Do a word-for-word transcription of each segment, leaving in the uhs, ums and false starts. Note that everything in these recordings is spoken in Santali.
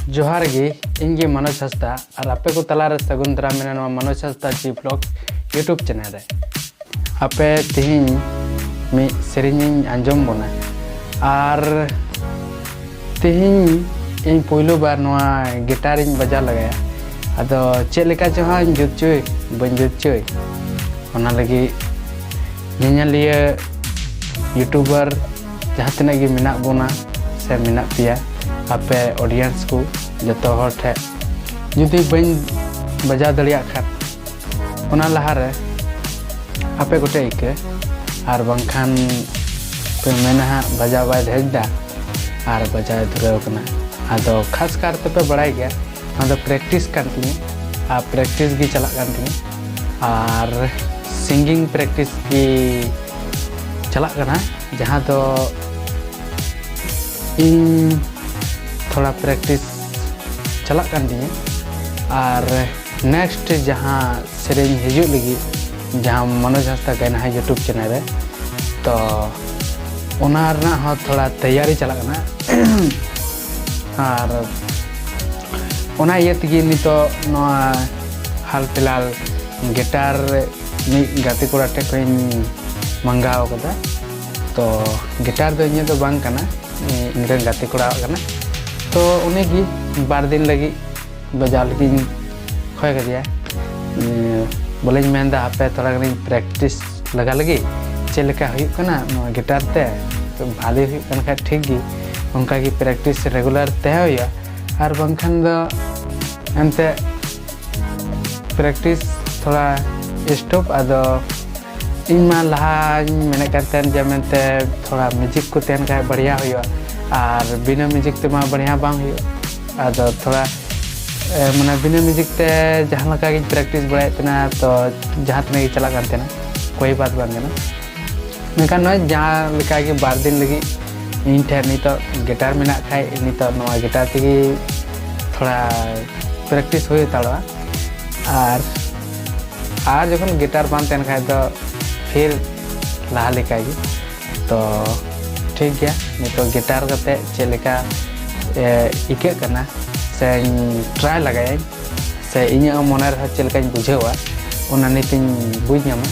ᱡᱚᱦᱟᱨ ᱜᱮ, ᱤᱧ ᱜᱮ ᱢᱟᱱᱚᱡᱽ ᱦᱟᱸᱥᱫᱟ, ᱟᱨ ᱟᱯᱮ ᱠᱚ ᱛᱟᱞᱟ ᱨᱮ ᱥᱟᱹᱜᱩᱱ ᱫᱟᱨᱟᱢ ᱢᱮᱱᱟᱜᱼᱟ ᱱᱚᱣᱟ ᱢᱟᱱᱚᱡᱽ ᱦᱟᱸᱥᱫᱟ G Vlog YouTube channel ᱨᱮ᱾ ᱟᱯᱮ ᱛᱮᱦᱮᱧ ᱢᱤᱫ ᱥᱮᱨᱮᱧ ᱤᱧ ᱟᱸᱡᱚᱢ ᱵᱚᱱᱟ, ᱟᱨ ᱛᱮᱦᱮᱧ ᱤᱧ ᱯᱳᱭᱞᱳ ᱵᱟᱨ ᱱᱚᱣᱟ ᱜᱤᱴᱟᱨ ᱤᱧ ᱵᱟᱡᱟᱣ ᱞᱮᱜᱟᱭᱟ᱾ ᱟᱫᱚ ᱪᱮᱫ ᱞᱮᱠᱟ ᱪᱚ ᱦᱟᱸᱜ ᱤᱧ ᱡᱩᱛ ᱪᱚᱭ ᱵᱟᱹᱧ ᱡᱩᱛ ᱪᱚᱭ, ᱚᱱᱟ ᱞᱟᱹᱜᱤᱫ ᱧᱮᱧᱮᱞᱤᱭᱟᱹ YouTuber ᱡᱟᱦᱟᱸ ᱛᱤᱱᱟᱹᱜ ᱜᱮ ᱢᱮᱱᱟᱜ ᱵᱚᱱᱟ ᱥᱮ ᱢᱮᱱᱟᱜ ᱯᱮᱭᱟ, ᱟᱯᱮ audience ᱠᱚ ᱡᱚᱛᱚ ᱦᱚᱲ ᱴᱷᱮᱱ, ᱡᱩᱫᱤ ᱵᱟᱹᱧ ᱵᱟᱡᱟᱣ ᱫᱟᱲᱮᱭᱟᱜ ᱠᱷᱟᱱ, ᱚᱱᱟ ᱞᱟᱦᱟᱨᱮ ᱟᱯᱮ ᱠᱚᱴᱷᱮᱱ ᱤᱠᱟᱹ, ᱟᱨ ᱵᱟᱝᱠᱷᱟᱱ ᱯᱮ ᱢᱮᱱᱟ ᱦᱟᱸᱜ ᱵᱟᱡᱟᱣ ᱵᱟᱭ ᱫᱷᱮᱡ ᱫᱟ ᱟᱨ ᱵᱟᱡᱟᱣ ᱮ ᱫᱷᱩᱨᱟᱹᱣ ᱠᱟᱱᱟ᱾ ᱟᱫᱚ ᱠᱷᱟᱥ ᱠᱟᱨ ᱛᱮᱯᱮ ᱵᱟᱲᱟᱭ ᱜᱮᱭᱟ, ᱚᱱᱟ ᱫᱚ practice ᱠᱟᱱ ᱛᱤᱧᱟᱹ, ᱟᱨ practice ᱜᱮ ᱪᱟᱞᱟᱜ ᱠᱟᱱ ᱛᱤᱧᱟᱹ᱾ ᱟᱨ singing practice ᱜᱮ ᱪᱟᱞᱟᱜ ᱠᱟᱱᱟ, ᱡᱟᱦᱟᱸ ᱫᱚ ᱤᱧ ᱛᱷᱚᱲᱟ practice ᱪᱟᱞᱟᱜ ᱠᱟᱱ ᱛᱤᱧᱟᱹ᱾ ᱟᱨ next ᱡᱟᱦᱟᱸ ᱥᱮᱨᱮᱧ ᱦᱤᱡᱩᱜ ᱞᱟᱹᱜᱤᱫ, ᱡᱟᱦᱟᱸ ᱢᱚᱱᱳᱡᱽ ᱦᱟᱸᱥᱫᱟ ᱜᱟᱭᱱᱟᱦᱟ YouTube channel ᱨᱮ, ᱛᱚ ᱚᱱᱟ ᱨᱮᱱᱟᱜ ᱦᱚᱸ ᱛᱷᱚᱲᱟ ᱛᱮᱭᱟᱨᱤ ᱪᱟᱞᱟᱜ ᱠᱟᱱᱟ᱾ ᱟᱨ ᱚᱱᱟ ᱤᱭᱟᱹ ᱛᱮᱜᱮ ᱱᱤᱛᱚᱜ ᱱᱚᱣᱟ ᱦᱟᱞ ᱯᱷᱤᱞᱦᱟᱞ ᱜᱤᱴᱟᱨ ᱢᱤᱫ ᱜᱟᱛᱮ ᱠᱚᱲᱟ ᱴᱷᱮᱱ ᱠᱷᱚᱱᱤᱧ ᱢᱟᱸᱜᱟᱣ ᱠᱟᱫᱟ᱾ ᱛᱚ ᱜᱤᱴᱟᱨ ᱫᱚ ᱤᱧᱟᱹᱜ ᱫᱚ ᱵᱟᱝ ᱠᱟᱱᱟ, ᱤᱧ ᱨᱮᱱ ᱜᱟᱛᱮ ᱠᱚᱲᱟᱣᱟᱜ ᱠᱟᱱᱟ᱾ ᱛᱚ ᱩᱱᱤ ᱜᱮ ᱵᱟᱨ ᱫᱤᱱ ᱞᱟᱹᱜᱤᱫ ᱵᱟᱡᱟᱣ ᱞᱟᱹᱜᱤᱫ ᱤᱧ ᱠᱷᱚᱭ ᱠᱮᱫᱮᱭᱟ᱾ ᱵᱚᱞᱮᱧ ᱢᱮᱱᱫᱟ ᱦᱟᱯᱮ ᱛᱷᱚᱲᱟ ᱜᱟᱱᱤᱧ practice ᱞᱟᱜᱟ ᱞᱟᱹᱜᱤᱫ, ᱪᱮᱫ ᱞᱮᱠᱟ ᱦᱩᱭᱩᱜ ᱠᱟᱱᱟ ᱱᱚᱣᱟ ᱜᱤᱴᱟᱨ ᱛᱮ᱾ ᱵᱷᱟᱞᱮ ᱦᱩᱭᱩᱜ ᱠᱟᱱ ᱠᱷᱟᱡ ᱴᱷᱤᱠ ᱜᱮ, ᱚᱱᱠᱟ ᱜᱮ practice regular ᱛᱟᱦᱮᱸ ᱦᱩᱭᱩᱜᱼᱟ, ᱟᱨ ᱵᱟᱝᱠᱷᱟᱱ ᱫᱚ ᱮᱱᱛᱮ practice ᱛᱷᱚᱲᱟ stop᱾ ᱟᱫᱚ ᱤᱧ ᱢᱟ ᱞᱟᱦᱟᱧ ᱢᱮᱱᱮᱫ ᱠᱟᱱ ᱛᱟᱦᱮᱱ ᱡᱮ ᱢᱮᱱᱛᱮ ᱛᱷᱚᱲᱟ music ᱠᱚ ᱛᱟᱦᱮᱱ ᱠᱷᱟᱡ ᱵᱟᱲᱤᱭᱟ ᱦᱩᱭᱩᱜᱼᱟ, ᱟᱨ ᱵᱤᱱᱟᱹ music ᱛᱮᱢᱟ ᱵᱟᱲᱤᱭᱟ ᱵᱟᱝ ᱦᱩᱭᱩᱜᱼᱟ᱾ ᱟᱫᱚ ᱛᱷᱚᱲᱟ ᱮ, ᱢᱟᱱᱮ ᱵᱤᱱᱟᱹ music ᱛᱮ ᱡᱟᱦᱟᱸ ᱞᱮᱠᱟ ᱜᱤᱧ practice ᱵᱟᱲᱟᱭᱮᱫ ᱛᱟᱦᱮᱱᱟ, ᱛᱚ ᱡᱟᱦᱟᱸ ᱛᱤᱱᱟᱹᱜ ᱜᱮ ᱪᱟᱞᱟᱜ ᱠᱟᱱ ᱛᱟᱦᱮᱱᱟ, ᱠᱳᱭ ᱵᱟᱛ ᱵᱟᱝ ᱠᱟᱱᱟ᱾ ᱢᱮᱱᱠᱷᱟᱱ ᱱᱚᱜᱼᱚᱭ ᱡᱟᱦᱟᱸ ᱞᱮᱠᱟ ᱜᱮ ᱵᱟᱨ ᱫᱤᱱ ᱞᱟᱹᱜᱤᱫ ᱤᱧ ᱴᱷᱮᱱ ᱱᱤᱛᱚᱜ ᱜᱤᱴᱟᱨ ᱢᱮᱱᱟᱜ ᱠᱷᱟᱡ, ᱱᱤᱛᱚᱜ ᱱᱚᱣᱟ ᱜᱤᱴᱟᱨ ᱛᱮᱜᱮ ᱛᱷᱚᱲᱟ practice ᱦᱩᱭ ᱦᱟᱛᱟᱲᱚᱜᱼᱟ᱾ ᱟᱨ, ᱟᱨ ᱡᱚᱠᱷᱚᱱ ᱜᱤᱴᱟᱨ ᱵᱟᱝ ᱛᱟᱦᱮᱱ ᱠᱷᱟᱡ ᱫᱚ ᱯᱷᱤᱨ ᱞᱟᱦᱟ ᱞᱮᱠᱟ ᱜᱮ᱾ ᱛᱚ ᱴᱷᱤᱠ ᱜᱮᱭᱟ, ᱱᱤᱛᱚᱜ ᱜᱤᱴᱟᱨ ᱠᱟᱛᱮ ᱪᱮᱫ ᱞᱮᱠᱟ, ᱮ, ᱟᱹᱭᱠᱟᱹᱜ ᱠᱟᱱᱟ, ᱥᱮᱧ ᱴᱨᱟᱭ ᱞᱟᱜᱟᱭᱟᱹᱧ, ᱥᱮ ᱤᱧᱟᱹᱜ ᱢᱚᱱᱮ ᱨᱮᱦᱚᱸ ᱪᱮᱫ ᱞᱮᱠᱟᱧ ᱵᱩᱡᱷᱟᱹᱣᱟ, ᱚᱱᱟ ᱱᱤᱛᱤᱧ ᱵᱩᱡᱽ ᱧᱟᱢᱟ᱾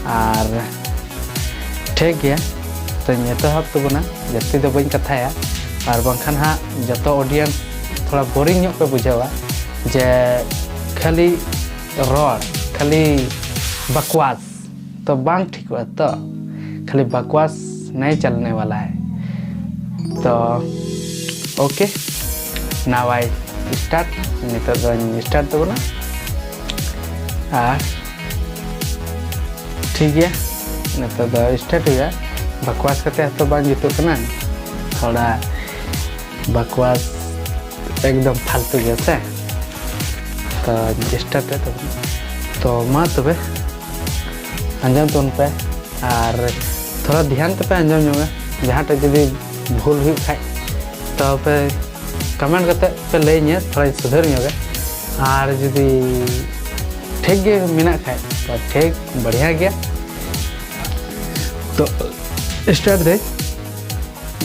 ᱟᱨ ᱴᱷᱤᱠ ᱜᱮᱭᱟ, ᱛᱚᱧ ᱮᱛᱚᱦᱚᱵ ᱛᱟᱵᱚᱱᱟ᱾ ᱡᱟᱹᱥᱛᱤ ᱫᱚ ᱵᱟᱹᱧ ᱠᱟᱛᱷᱟᱭᱟ, ᱟᱨ ᱵᱟᱝᱠᱷᱟᱱ ᱦᱟᱸᱜ ᱡᱚᱛᱚ ᱚᱰᱤᱭᱮᱱᱥ ᱛᱷᱚᱲᱟ ᱵᱳᱨᱤᱝ ᱧᱚᱜ ᱯᱮ ᱵᱩᱡᱷᱟᱹᱣᱟ, ᱡᱮ ᱠᱷᱟᱹᱞᱤ ᱨᱚᱲ, ᱠᱷᱟᱹᱞᱤ ᱵᱟᱠᱣᱟᱥ ᱛᱚ ᱵᱟᱝ ᱴᱷᱤᱠᱚᱜᱼᱟ᱾ ᱛᱚ ᱠᱷᱟᱹᱞᱤ ᱵᱟᱠᱣᱟᱥ ᱱᱟᱭ ᱪᱟᱞᱱᱮ ᱣᱟᱞᱟ ᱦᱟᱭ᱾ ᱛᱚ ᱳᱠᱮ, ᱱᱟᱣᱟᱭ ᱥᱴᱟᱨᱴ᱾ ᱱᱤᱛᱚᱜ ᱫᱚᱧ ᱥᱴᱟᱨᱴ ᱛᱟᱵᱚᱱᱟ᱾ ᱟᱨ ᱴᱷᱤᱠ ᱜᱮᱭᱟ, ᱱᱤᱛᱚᱜ ᱫᱚ ᱥᱴᱟᱨᱴ ᱦᱩᱭᱩᱜᱼᱟ᱾ ᱵᱟᱠᱣᱟᱥ ᱠᱟᱛᱮ ᱦᱚᱸᱛᱚ ᱵᱟᱝ ᱡᱩᱛᱩᱜ ᱠᱟᱱᱟ, ᱛᱷᱚᱲᱟ ᱵᱟᱠᱣᱟᱥ ᱮᱠᱫᱚᱢ ᱯᱷᱟᱞᱛᱩ ᱜᱮᱭᱟ ᱥᱮ᱾ ᱛᱚ ᱥᱴᱟᱨᱴ ᱛᱟᱵᱚᱱᱟ᱾ ᱛᱚ ᱢᱟ ᱛᱚᱵᱮ, ᱟᱸᱡᱚᱢ ᱛᱟᱵᱚᱱ ᱯᱮ ᱟᱨ ᱛᱷᱚᱲᱟ ᱫᱷᱮᱭᱟᱱ ᱛᱮᱯᱮ ᱟᱸᱡᱚᱢ ᱧᱚᱜᱟ᱾ ᱡᱟᱦᱟᱸᱴᱟᱜ ᱡᱩᱫᱤ ᱵᱷᱩᱞ ᱦᱩᱭᱩᱜ ᱠᱷᱟᱡ, ᱛᱚ ᱯᱮ ᱠᱚᱢᱮᱱᱴ ᱠᱟᱛᱮ ᱯᱮ ᱞᱟᱹᱭᱟᱹᱧᱟ, ᱛᱷᱚᱲᱟᱧ ᱥᱩᱫᱷᱟᱹᱨ ᱧᱚᱜᱟ᱾ ᱟᱨ ᱡᱩᱫᱤ ᱴᱷᱤᱠ ᱜᱮ ᱢᱮᱱᱟᱜ ᱠᱷᱟᱡ, ᱛᱚ ᱴᱷᱤᱠ, ᱵᱟᱲᱤᱭᱟ ᱜᱮᱭᱟ᱾ ᱛᱚ ᱥᱴᱟᱨᱴ ᱫᱟᱹᱧ,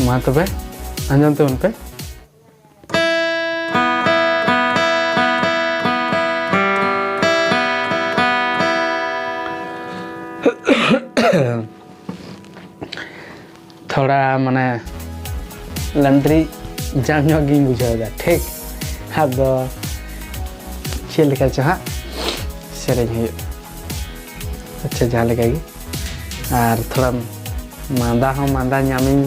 ᱢᱟ ᱛᱚᱵᱮ ᱟᱸᱡᱚᱢ ᱛᱟᱵᱚᱱ ᱯᱮ᱾ ᱛᱷᱚᱲᱟ ᱢᱟᱱᱮ ᱞᱟᱱᱫᱽᱨᱤ ᱡᱟᱢ ᱧᱚᱜ ᱜᱤᱧ ᱵᱩᱡᱷᱟᱹᱣ ᱮᱫᱟ, ᱴᱷᱤᱠ᱾ ᱟᱫᱚ ᱪᱮᱫ ᱞᱮᱠᱟ ᱪᱚ ᱦᱟᱸᱜ ᱥᱮᱨᱮᱧ ᱦᱩᱭᱩᱜ, ᱟᱪᱪᱷᱟ, ᱡᱟᱦᱟᱸ ᱞᱮᱠᱟ ᱜᱮ᱾ ᱟᱨ ᱛᱷᱚᱲᱟ ᱢᱟᱸᱫᱟ ᱦᱚᱸ ᱢᱟᱸᱫᱟ ᱧᱟᱢᱤᱧ,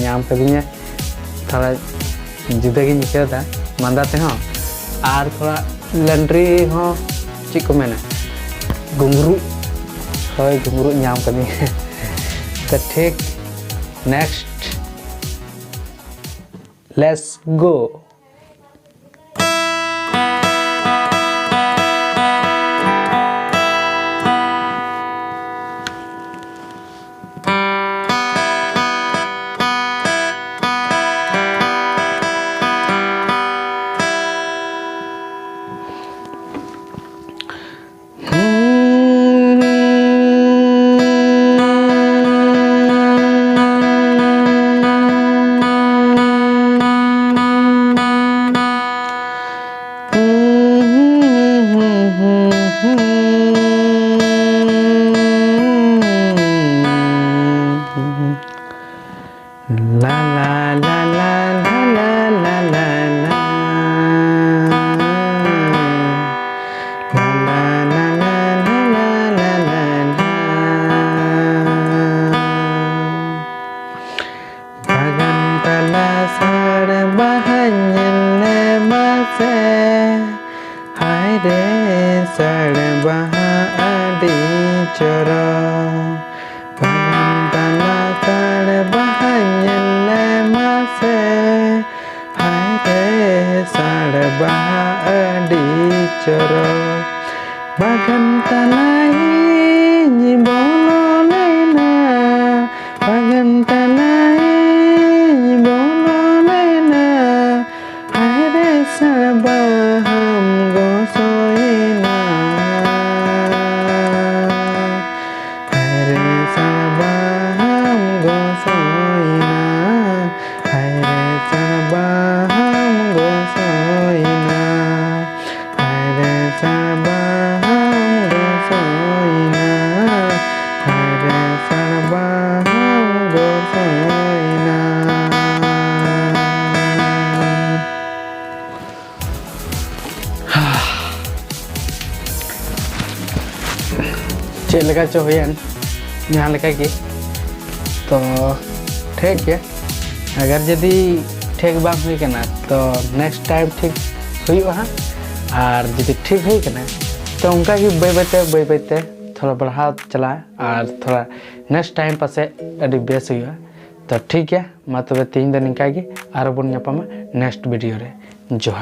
ᱧᱟᱢ ᱠᱟᱫᱤᱧᱟ, ᱛᱷᱚᱲᱟ ᱡᱩᱫᱟᱹ ᱜᱤᱧ ᱟᱹᱭᱠᱟᱹᱣ ᱮᱫᱟ ᱢᱟᱸᱫᱟ ᱛᱮᱦᱚᱸ᱾ ᱟᱨ ᱛᱷᱚᱲᱟ ᱞᱟᱱᱰᱨᱤ ᱦᱚᱸ, ᱪᱮᱫ ᱠᱚ ᱢᱮᱱᱟ, ᱜᱩᱝᱜᱽᱨᱩᱜ, ᱦᱳᱭ, ᱜᱩᱝᱜᱽᱨᱩᱜ ᱧᱟᱢ ᱠᱟᱫᱤᱧᱟ᱾ ᱛᱚ ᱴᱷᱤᱠ, ᱱᱮᱠᱥᱴ, ᱞᱮᱴᱥ ᱜᱳ᱾ ᱧᱮᱞ ᱢᱟᱥᱮ, ᱦᱟᱭ ᱨᱮ ᱥᱟᱲ ᱵᱟᱦᱟ ᱟᱹᱰᱤ ᱪᱚᱨᱚᱠ᱾ ᱵᱟᱜᱟᱱ ᱛᱟᱞᱟ ᱥᱟᱲ ᱵᱟᱦᱟ ᱧᱮᱞ ᱢᱟᱥᱮ, ᱦᱟᱭ ᱨᱮ ᱥᱟᱲ ᱵᱟᱦᱟ ᱟᱹᱰᱤ ᱪᱚᱨᱚᱠ᱾ ᱵᱟᱜᱟᱱ ᱛᱟᱞᱟᱭᱤᱧ ᱵᱚᱞᱚ ᱞᱮᱱᱟ, ᱵᱟᱜᱟᱱ ᱛᱟᱞᱟᱭᱤᱧ ᱵᱚᱞᱚ ᱞᱮᱱᱟ, ᱦᱟᱭ ᱨᱮ ᱥᱟᱲ ᱵᱟᱦᱟᱢ ᱜᱚᱥᱚᱭᱮᱱᱟ, ᱦᱟᱭ ᱨᱮ ᱥᱟᱲ ᱵᱟᱦᱟᱢ ᱜᱚᱥᱚᱭᱮᱱᱟ, ᱦᱟᱭ ᱨᱮ ᱥᱟᱲ ᱵᱟᱦᱟᱢ ᱜᱚᱥᱚᱭᱮᱱᱟ, ᱦᱟᱭ ᱨᱮ ᱥᱟᱲ ᱵᱟᱦᱟᱢ ᱜᱚᱥᱚᱭᱮᱱᱟ, ᱦᱟᱭ ᱨᱮ ᱥᱟᱲ ᱵᱟᱦᱟᱢ ᱜᱚᱥᱚᱭᱮᱱᱟ᱾ ᱪᱮᱫ ᱞᱮᱠᱟ ᱪᱚ ᱦᱩᱭᱮᱱ, ᱡᱟᱦᱟᱸ ᱞᱮᱠᱟ ᱜᱮ, ᱛᱚ ᱴᱷᱤᱠ ᱜᱮᱭᱟ᱾ ᱟᱜᱟᱨ ᱡᱩᱫᱤ ᱴᱷᱤᱠ ᱵᱟᱝ ᱦᱩᱭ ᱠᱟᱱᱟ, ᱛᱚ ᱱᱮᱠᱥᱴ ᱴᱟᱭᱤᱢ ᱴᱷᱤᱠ ᱦᱩᱭᱩᱜᱼᱟ ᱦᱟᱸᱜ᱾ ᱟᱨ ᱡᱩᱫᱤ ᱴᱷᱤᱠ ᱦᱩᱭ ᱠᱟᱱᱟ, ᱛᱚ ᱚᱱᱠᱟ ᱜᱮ ᱵᱟᱹᱭ ᱵᱟᱹᱭ ᱛᱮ, ᱵᱟᱹᱭ ᱵᱟᱹᱭ ᱛᱮ ᱛᱷᱚᱲᱟ ᱵᱟᱲᱦᱟᱣ ᱪᱟᱞᱟᱜᱼᱟ᱾ ᱟᱨ ᱛᱷᱚᱲᱟ ᱱᱮᱠᱥᱴ ᱴᱟᱭᱤᱢ ᱯᱟᱥᱮᱡ ᱟᱹᱰᱤ ᱵᱮᱥ ᱦᱩᱭᱩᱜᱼᱟ᱾ ᱛᱚ ᱴᱷᱤᱠ ᱜᱮᱭᱟ, ᱢᱟ ᱛᱚᱵᱮ ᱛᱮᱦᱮᱧ ᱫᱚ ᱱᱤᱝᱠᱟ ᱜᱮ, ᱟᱨᱚ ᱵᱚᱱ ᱧᱟᱯᱟᱢᱟ ᱱᱮᱠᱥᱴ ᱵᱷᱤᱰᱤᱭᱳ ᱨᱮ᱾ ᱡᱚᱦᱟᱨ᱾